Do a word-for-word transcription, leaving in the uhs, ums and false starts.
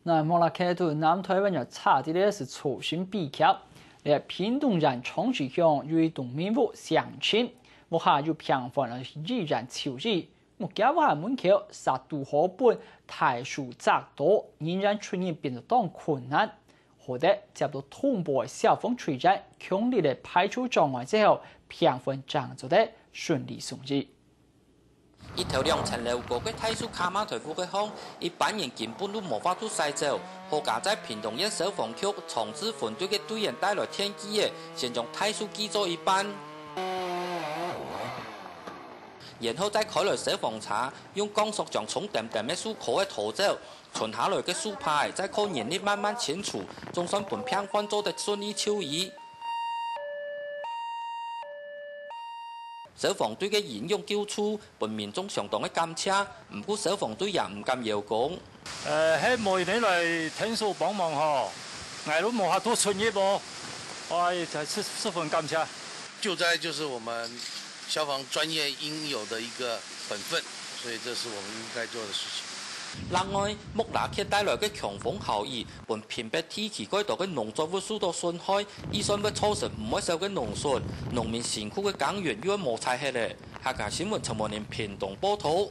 那莫拉克對南台灣个差別个係造成悲劇。這屏東縣長治鄉有一棟民屋相親，屋下有平凡个一人就醫，屋家屋下門口煞堵好分大樹砸到，人員出入變得當困難。好得接到通報个消防隊員強力个排除障礙之後，平凡正做得順利送醫。 一頭兩層樓高个大樹卡嘛在屋个項，一般人根本都無法度駛走。好佳在屏東縣消防局長治分隊个隊員帶來電鋸仔，先將大樹鋸做一半，然後再開來消防車，用鋼索將重澹澹个樹槁仔拖走，伸下來个樹杈再靠人力慢慢清除，總算分平凡做得順利就醫。 消防隊个英勇救助，分民眾相當个感謝，毋過消防隊也毋敢邀功。呃，係無人來𢯭手幫忙吼，𠊎都無法度出入哦。哎，十分感謝。救災就是我們消防專業應有的一個本分，所以這是我們應該做的事情。另外，莫拉克帶來个強風豪雨， 分屏北地區蓋多个農作物受到損害，預算會造成毋會少个農損，農民辛苦个耕耘又會無彩忒咧。客家新聞陳文林屏東報導。